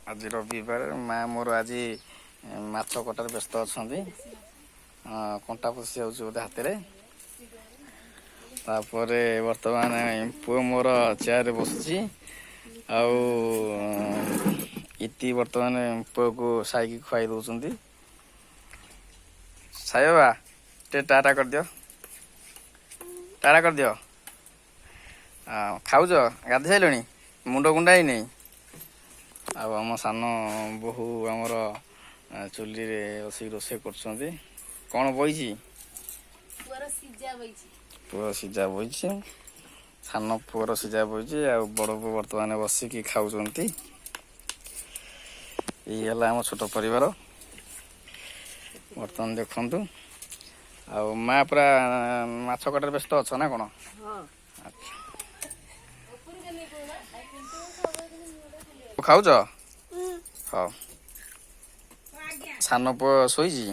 ଆଜି ରବିବାର। ମା ମୋର ଆଜି ମାଛ କଟାରେ ବ୍ୟସ୍ତ ଅଛନ୍ତି। କଣ୍ଟା ପଶି ଯାଉଛି ବୋଧେ ହାତରେ। ତାପରେ ବର୍ତ୍ତମାନ ପୁଅ ମୋର ଚେୟାରରେ ବସିଛି ଆଉ ଇତି ବର୍ତ୍ତମାନ ପୁଅକୁ ସାଇକି ଖୁଆଇ ଦଉଛନ୍ତି। ସାଇ ବାବା, ଟିକେ ଟାଟା କରିଦିଅ, ଟାଟା କରିଦିଅ। ଖାଉଛ? ଗାଧେଇ ସାରିଲଣି? ମୁଣ୍ଡ କୁଣ୍ଡା ହେଇନି? ଆଉ ଆମ ସାନ ବୋହୂ ଆମର ଚୁଲିରେ ବସିକି ରୋଷେଇ କରୁଛନ୍ତି। କ'ଣ ବଇଛି? ପୁଅର ସିଝା ବଇଛି। ପୁଅ ସିଝା ବଇଛି, ସାନ ପୁଅର ସିଝା ବଇଛି ଆଉ ବଡ଼ ପୁଅ ବର୍ତ୍ତମାନ ବସିକି ଖାଉଛନ୍ତି। ଏଇ ହେଲା ଆମ ଛୋଟ ପରିବାର। ବର୍ତ୍ତମାନ ଦେଖନ୍ତୁ, ଆଉ ମା ପୁରା ମାଛ କଟାରେ ବ୍ୟସ୍ତ ଅଛ ନା କ'ଣ? ହଁ। ଆଚ୍ଛା, ଖାଉଛ? ହଉ। ସାନ ପୁଅ ଶୋଇଛି।